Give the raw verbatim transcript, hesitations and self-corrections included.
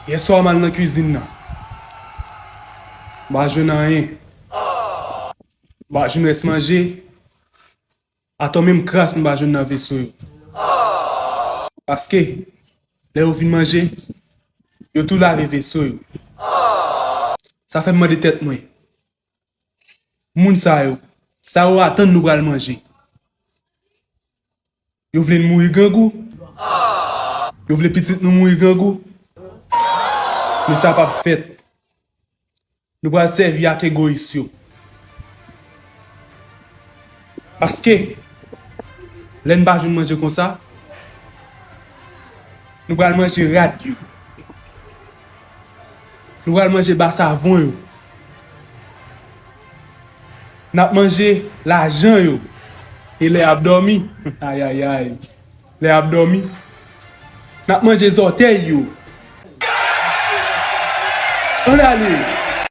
Yèswa m al nan kwizin nan. M pa jwenn anyen. M pa jwenn rès manje. Atò menm kras m pa jwenn nan veso yo. Paske, lè yo fin manje, yo tou lave veso yo. Sa fè m mande tèt mwen, moun sa yo, sa yo atann nou pral manje? Yo vle n mouri grangou? Yo vle pitit nou mouri grangou? Men sa p ap fèt. Nou pral sèvi ak egoyis yo. Paske, lè n pa jwenn manje konsa, nou pral manje rad yo. Nou pral manje basavon yo. N ap manje lajan yo. E lè y ap dòmi, ayayay, lè y ap dòmi, n ap manje zòtèy yo. Ann ale!